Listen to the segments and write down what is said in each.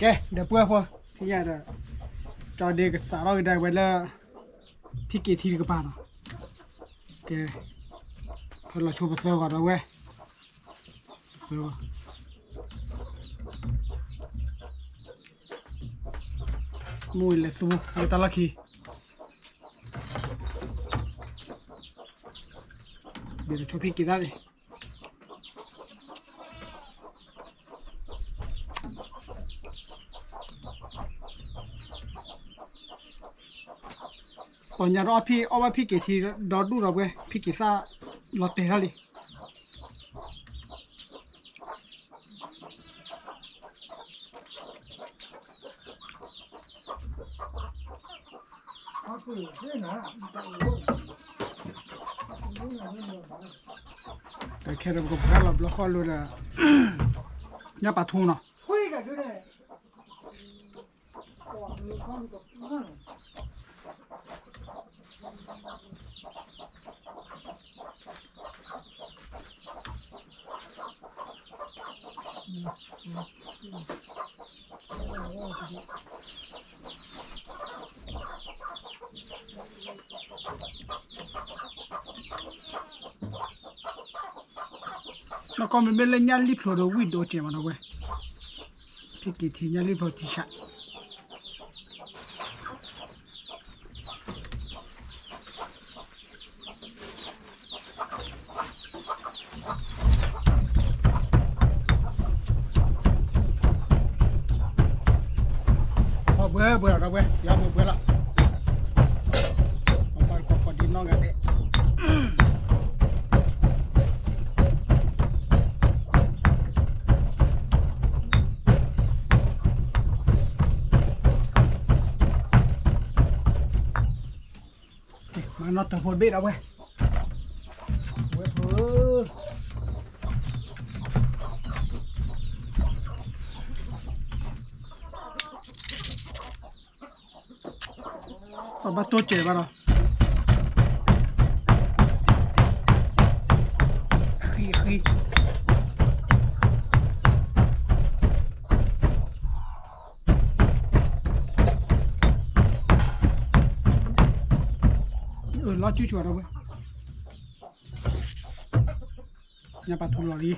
ကဲ ဒီပုၢ်ဝဲၢ်ဖိ ထံၣ်ညါဒီး ကၠီဒ့ကစးထီၣ်ကဒါဝဲလၢ ဖံက့ၤထံတကပၤနီၤ. ကဲ ဖဲလီၤဆိပသၢဂီၤဒီးဝဲ ပသၢဂီၤ မိၢ်လဲၤသူလၢတၢ်လီၢ်ခံ ဒ်တဆိဖံက့ၤတၢ်န့ၣ် ပှၤညါဒီးအီၣ်ဖံ အီၣ်ဘၣ်ဖံက့ၤထံဒီဒူၣ်ဒီးဝဲ ဖံက့ၤသၣ်လီၤတဲာ်ထီၣ်လံ. ခဲဒီးပကပှဲၤလီၤဘျီဃီလိာ်ဒီး ညၣ်ပာ်ထူနီၤ. နီၢ်ကီၢ်မ့မ့ၢ်လၢညၣ်လံၣ်ဖျိဒီးဝံၣ်ဒိၣ်ကဲးမးဒီးဝဲ ဖံက့ၤထံညၣ်လံၣ်ဖျိထံဆး ပှဲၤပှဲၤလီၤဒီးပှဲၤ ယၤပှဲၤပှဲၤလီၤ ပှဲၤပှဲၤဒ်နီၢ်ဂၤဒဲး မၤနီၢ်တၢ်ဖိတဘ့ၣ်ဒီးဝဲ ဝဲဖိ ပဘၣ်တိၢ်စဲးဘၣ်ဒီး ဃံဃံ လီၤစုဆူၣ်ဒီးဝဲ ညၣ်ပာ်ထူလီၤ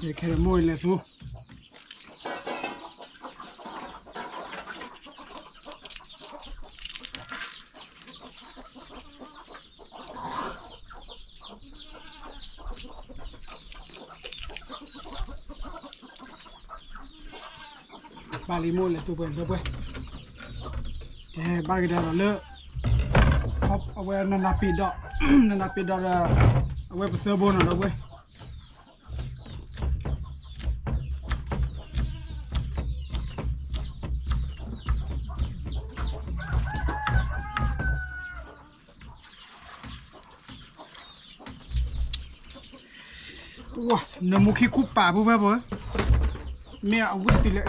လံ ခဲမိၢ်လဲၤသူ ဘၣ်လံမိၢ်လဲၤသူပှဲၤလၢပှဲၤ ကဲဘၣ်ကဒါဒီးလၢ အဝဲနနပ့ၤဒီး နနပ့ၤဒီးဒီး အဝဲပသၢဘိနီၤဒီးပှဲၤ နမူခံခူပာ်ပူၤဖဲပှၤ မ့ၢ်အဝံၣ်တုၤလၢ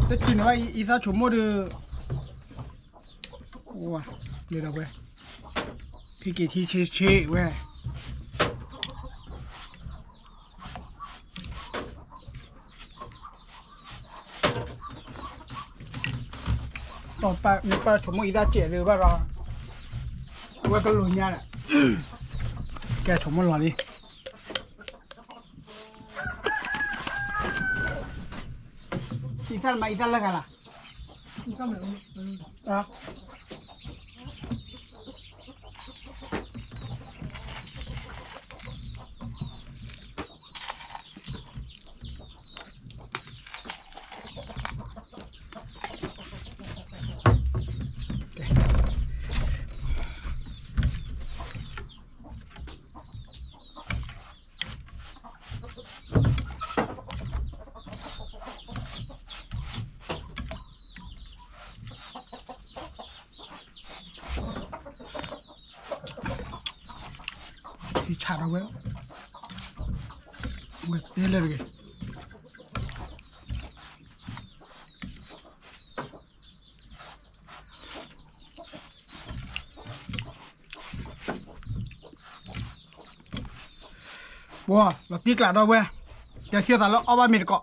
တဆူန့ၣ်ဘၣ် အံသၣ်ဆိကမိၣ်ဒီး ဝၤလၢဒီးဝဲ ဖံက့ၤထံဆ့ဆ့ဝဲ ပၢ်ဆိကမိၣ်အံသၣ်စဲးလၢဘၣ်ဒီး အဝဲကလိာ်ညါဒီး ကဲဆိကမိၣ်လီၤလံ အံသၣ်မးအံသၣ်လၢဂၤလီၤ ထံဆးဒီးဝဲ, ဝဲတဲလဲၣ်တဂ့ၤ. ပှၤလီၤတံၢ်ကျးဒီးဝဲ, ကဲထံၣ်သးလၢအီၣ်ဘၣ်မ့ၤတကိး,